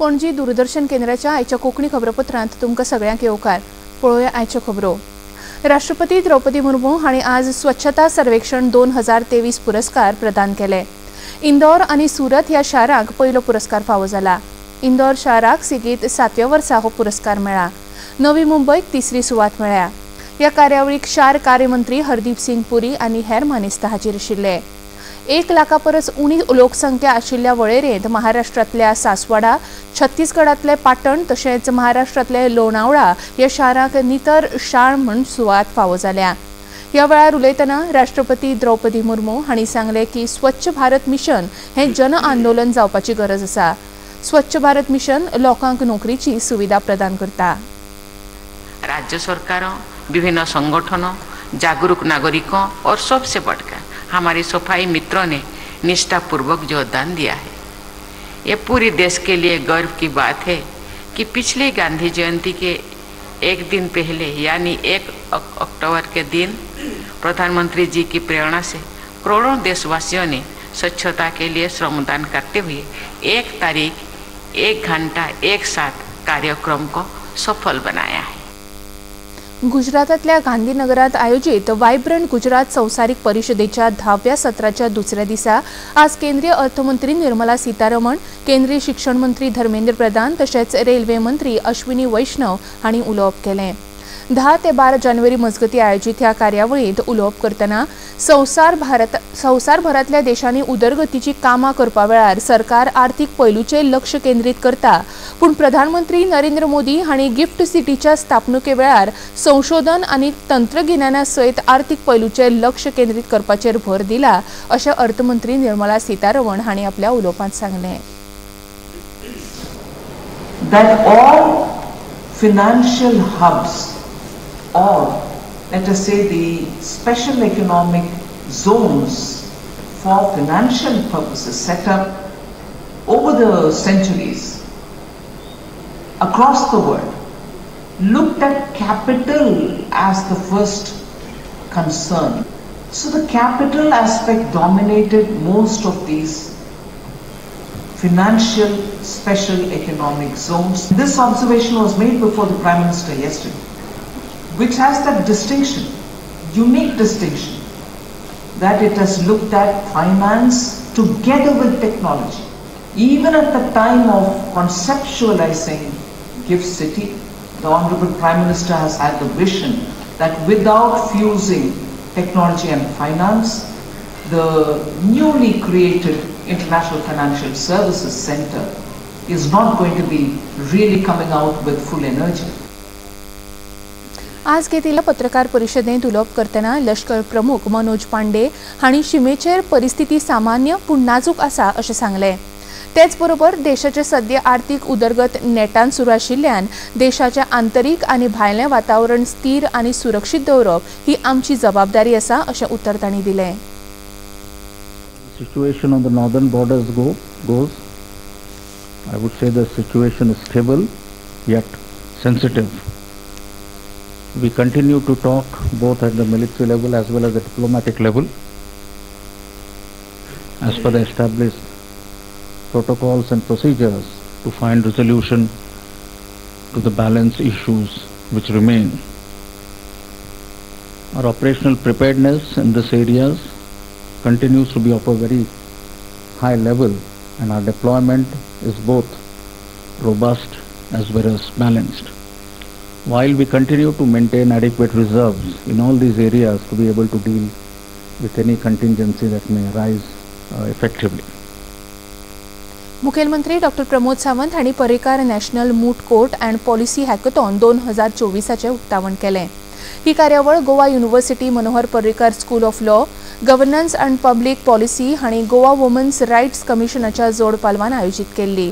पणजी दूरदर्शन केंद्राच्या आयच्या कोंकणी खबरपत्रांत तुमकां सगळ्यांक येवकार. पळोवया आयच्यो खबरो. राष्ट्रपती द्रौपदी मुर्मू हांणी आज स्वच्छता सर्वेक्षण 2023 पुरस्कार प्रदान केले. इंदौर आनी सुरत ह्या शारांक पयलो पुरस्कार फावो जाला. इंदौर शाराक सेगीत 7व्या वर्सा हो पुरस्कार मेळ्ळा. नवी मुंबयक तिसरी सुवात मेळ्ळ्या. ह्या कार्यावळीक शार कार्यमंत्री हरदीप सिंग पुरी आनी हेर मानेस्त हाजीर आशिल्ले. 1 लाखा परस उणी लोकसंख्या आशिल्ल्या वळेरेंत महाराष्ट्रांतल्या सासवाडा, छत्तीसगडांतले पाटण तशेंच महाराष्ट्रांतले लोणावळा ह्या शारांक नितर शार म्हूण सुवात फावो जाल्या. ह्या वेळार उलयतना राष्ट्रपती द्रौपदी मुर्मू हांणी सांगलें की स्वच्छ भारत मिशन हें जन आंदोलन जावपाची गरज आसा. स्वच्छ भारत मिशन लोकांक नोकरीची सुविधा प्रदान करता. राज्य सरकार, विभिन्न संगठनों, जागरूक नागरिकों और सबसे बढ़कर हमारे सफाई मित्रों ने निष्ठापूर्वक योगदान दिया है. ये पूरे देश के लिए गर्व की बात है कि पिछले गांधी जयंती के एक दिन पहले यानी 1 अक्टूबर के दिन प्रधानमंत्री जी की प्रेरणा से करोड़ों देशवासियों ने स्वच्छता के लिए श्रमदान करते हुए 1 तारीख 1 घंटा एक साथ कार्यक्रम को सफल बनाया है. गुजरातातल्या गांधीनगरात आयोजित वायब्रंट गुजरात संवसारीक परिषदेच्या 10व्या सत्राच्या दुसऱ्या दिसा आज केंद्रीय अर्थमंत्री निर्मला सीतारमण, केंद्रीय शिक्षण मंत्री धर्मेंद्र प्रधान तशेंच रेल्वे मंत्री अश्विनी वैष्णव हांणी उलोवप केलें. 10 ते 12 जानेवारी मजगती आयोजित ह्या कार्यावळींत उलोवप करतना संवसारभरांतल्या देशांनी उदरगतीची कामां करपा वेळार सरकार आर्थिक पैलूचेर लक्ष केंद्रीत करता, पूण प्रधानमंत्री नरेंद्र मोदी हांणी गिफ्ट सिटीच्या स्थापणुके वेळार संशोधन आनी तंत्रगिन्याना सयत आर्थिक पैलूचेर लक्ष केंद्रीत करपाचेर भर दिला अशें अर्थमंत्री निर्मला सीतारमण हांणी आपल्या उलोवपांत सांगलें. That all financial hubs or let us say the special economic zones for financial purposes set up over the centuries across the world looked at capital as the first concern. So the capital aspect dominated most of these financial special economic zones. This observation was made before the Prime Minister yesterday, which has that distinction, unique distinction, that it has looked at finance together with technology. Even at the time of conceptualizing Gift City, the Honorable Prime Minister has had the vision that without fusing technology and finance, the newly created International Financial Services Center is not going to be really coming out with full energy. आज घेतिल्ल्या पत्रकार परिशदेंत उलोवप करतना लश्कर प्रमुख मनोज पांडे हांणी शिमेचेर परिस्थिती सामान्य पूण नाजूक आसा अशें सांगलें. तेच बरोबर देशाचे सद्य आर्थिक उदरगत नेटान सुरू आशिल्ल्यान देशाचें आंतरीक आनी भायलें वातावरण स्थिर आनी सुरक्षीत दवरप ही आमची जबाबदारी आसा अशें उतर तांणी दिलें. Situation on the northern borders goes. I would say the situation is stable yet sensitive. We continue to talk both at the military level as well as the diplomatic level as per the established protocols and procedures to find resolution to the balance issues which remain. Our operational preparedness in these areas continues to be of a very high level, and our deployment is both robust as well as balanced. While we continue to maintain adequate reserves in all these areas to be able to deal with any contingency that may arise effectively. मुखेलमंत्री doctor Pramod Sawant हांणी Parrikar national moot court and policy hackathon 2024 उक्तावण केलें. ही कार्यावळ Goa university Manohar Parrikar school of law, governance and public policy हांणी Goa women's rights कमिशनाच्या जोड पालवान आयोजीत केल्ली.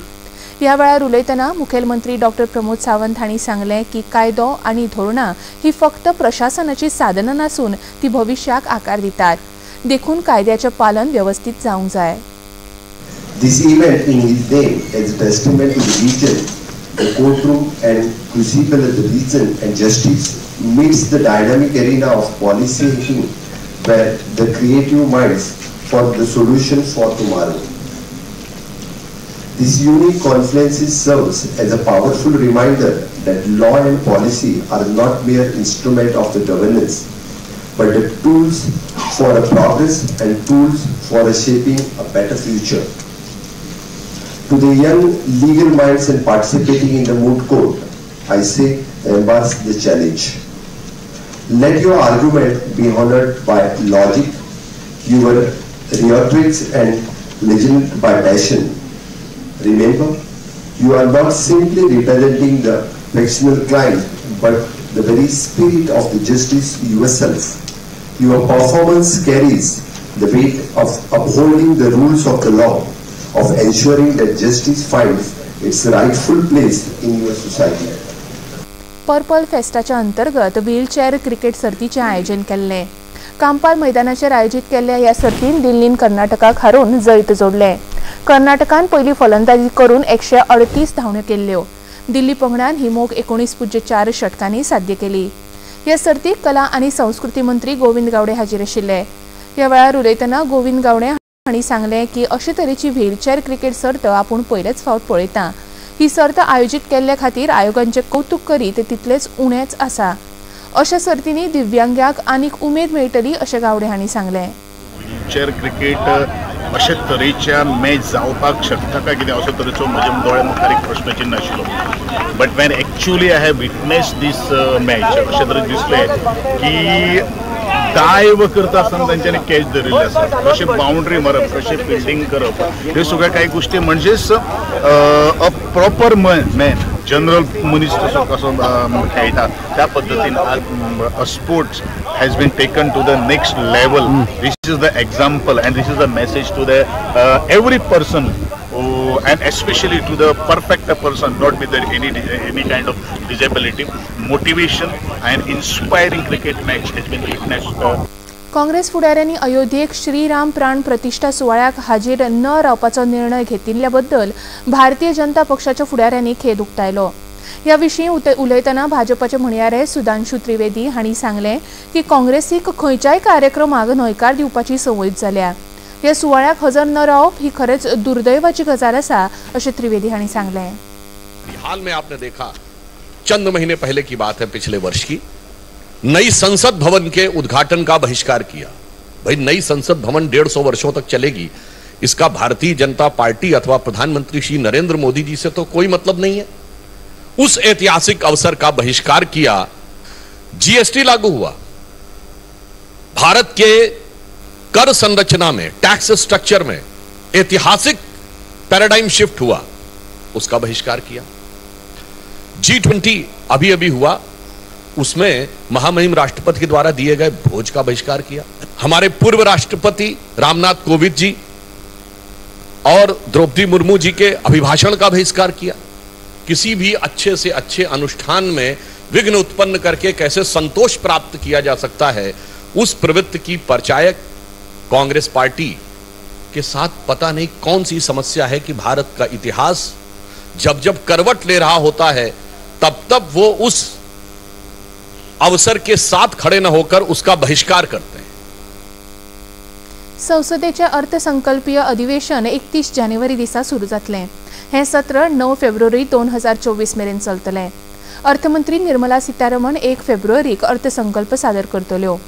ह्या वेळार उलयतना मुखेलमंत्री डॉक्टर प्रमोद सावंत हांणी सांगलें की कायदो आनी धोरणां ही फक्त प्रशासनाची साधनां नासून ती भविश्याक आकार दितात, देखून कायद्याचें पालन व्यवस्थीत जावंक जाय. This event in his name is a testament to the vision, the courtroom and crucible of the reason and justice meets the dynamic arena of policy making where the creative minds for the solution for tomorrow. This unique confluence serves as a powerful reminder that law and policy are not mere instruments of the governance, but the tools for a progress and tools for a shaping a better future. To the young legal minds and participating in the moot court, I say, embrace the challenge. Let your argument be honored by logic, your rhetorics and legend by passion. Remember, you are not simply representing the fictional client, but the very spirit of the justice yourself. Your performance carries the weight of upholding the rules of the law, of ensuring that justice finds its rightful place in your society. Purple फेस्टाच्या अंतर्गत wheelchair cricket सर्तीचें आयोजन केल्लें. कांपाल मैदानाचेर आयोजीत केल्ल्या ह्या सर्तीन दिल्लीन कर्नाटकाक हारोवन जैत जोडलें. कर्नाटकान पयली फलंदाजी करून 138 धांवण्यो केल्ल्यो. दिल्ली पंगडान ही मोख 19.4 षटकांनी साध्य केली. ह्या सर्तीक कला आनी संस्कृती मंत्री गोविंद गावडे हाजीर आशिल्ले. ह्या वेळार उलयतना गोविंद गावडे हांणी सांगलें की अशे तरेची व्हीलचेअर क्रिकेट सर्त आपूण पयलेच फावट पळयता. ही सर्त आयोजीत केल्ले खातीर आयोगांचें कौतुक करीत तितलेच उणेच आसा. अशा सर्तींनी दिव्यांगांक आनीक उमेद मेळटली अशें गावडे हांणी सांगलें. व्हीलचेअर क्रिकेट अशे तरेच्या मॅच जावपाक शकता काय कितें असो तरेचो म्हज्या दोळ्या मुखार एक प्रश्नचिन्ह आशिल्लो. But when actually I have witness this match, अशें तरेन दिसलें की डायव करता आसतना तांच्यांनी कॅच धरिल्ली आसा. कशें बाउंड्री मारप, कशें फिल्डींग करप, ह्यो सगळ्यो कांय गोश्टी म्हणजेच अ प्रॉपर मॅन, जनरल मनीस तसो कसो खेळटा त्या पद्दतीन a sports has been taken to the next level. This is the example and this is the message to the every person and especially to the perfect person, not with any kind of disability. Motivation and inspiring cricket match has been witnessed. Congress फुडाऱ्यांनी अयोध्येक श्रीराम प्राण प्रतिष्ठा सुवाळ्याक हाजीर न रावपाचो निर्णय घेतिल्ल्या बद्दल भारतीय जनता पक्षाच्या फुडाऱ्यांनी खेद उक्तायलो. ह्या विशीं उलयतना भाजपाचे म्हणयारे सुधांशु त्रिवेदी हांणी सांगलें की काँग्रेसीक खंयच्याय कार्यक्रमाक न्हयकार दिवपाची संवय जाल्या. ह्या सुवाळ्याक हजर न रावप ही खरेंच दुर्दैवाची गजाल आसा अशें त्रिवेदी हांणी सांगलें. हाल में आपने देखा, चंद महीने पहले की बात है, पिछले वर्ष की, नई संसद भवन के उद्घाटन का बहिष्कार किया. भाई, नई संसद भवन 150 वर्षों तक चलेगी, इसका भारतीय जनता पार्टी अथवा प्रधानमंत्री श्री नरेंद्र मोदी जी से तो कोई मतलब नहीं है. उस ऐतिहासिक अवसर का बहिष्कार किया. जीएसटी लागू हुआ, भारत के कर संरचना में, टैक्स स्ट्रक्चर में ऐतिहासिक पैराडाइम शिफ्ट हुआ, उसका बहिष्कार किया. G20 अभी अभी हुआ, उसमें महामहिम राष्ट्रपति के द्वारा दिए गए भोज का बहिष्कार किया. हमारे पूर्व राष्ट्रपति रामनाथ कोविंद जी और द्रौपदी मुर्मू जी के अभिभाषण का बहिष्कार किया. किसी भी अच्छे से अच्छे अनुष्ठान में विघ्न उत्पन्न करके कैसे संतोष प्राप्त किया जा सकता है, उस प्रवृत्ति की परिचायक कांग्रेस पार्टी के साथ पता नहीं कौन सी समस्या है कि भारत का इतिहास जब जब करवट ले रहा होता है तब तब वो उस अवसर के साथ खड़े न होकर उसका बहिष्कार करते हैं. संसदेचे अर्थसंकल्पीय अधिवेशन 31 जानेवारी दिसा सुरू जातलें. हें सत्र 9 फेब्रुवारी 2024 मेरेन चलतलें. अर्थमंत्री निर्मला सीतारमण 1 फेब्रुवारीक अर्थसंकल्प सादर करतल्यो.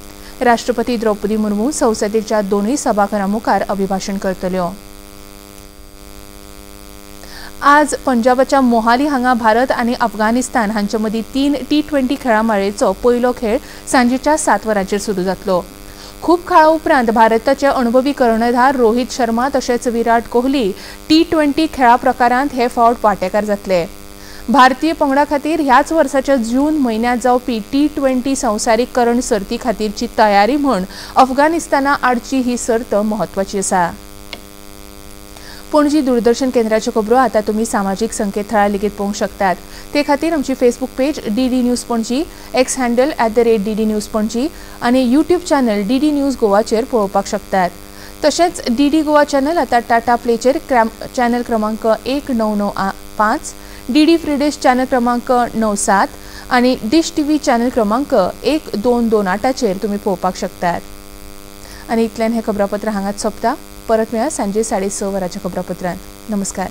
राष्ट्रपती द्रौपदी मुर्मू संसदेच्या दोनूय सभाघरां मुखार अभिभाषण करतल्यो. आज पंजाबाच्या मोहाली हांगा भारत आनी अफगाणिस्तान हांचे मदीं 3 T20 खेळां माळेचो पयलो खेळ सांजेच्या 7 वरांचेर सुरू जातलो. खूब काळा उपरांत भारताचे अणभवी कर्णधार रोहित शर्मा तशेंच विराट कोहली T20 खेळा प्रकारांत हे फावट वांटेकार जातले. भारतीय पंगडा खातीर ह्याच वर्साच्या जून म्हयन्यांत जावपी T20 संवसारीक करंड सर्ती खातीरची तयारी म्हूण अफगाणिस्ताना आडची ही सर्त म्हत्वाची आसा. पणजी दूरदर्शन केंद्राच्यो खबरो आतां तुमी सामाजीक संकेतथळार लेगीत पळोवंक शकतात. ते खातीर आमची Facebook page DD news Panaji, X handle @DD News Panaji आनी यूट्यूब चॅनल DD news गोवाचेर पळोवपाक शकतात. तशेंच DD Goa channel आतां टाटा प्लेचेर चॅनल क्रमांक 1995, DD free dish channel क्रमांक 97 आनी डिश टीव्ही चॅनल क्रमांक 1228चेर तुमी पळोवपाक शकतात. आनी इतल्यान हें खबरापत्र हांगाच सोंपता. परत मेळया सांजे 6:30 वरांच्या खबरापत्रांत. नमस्कार.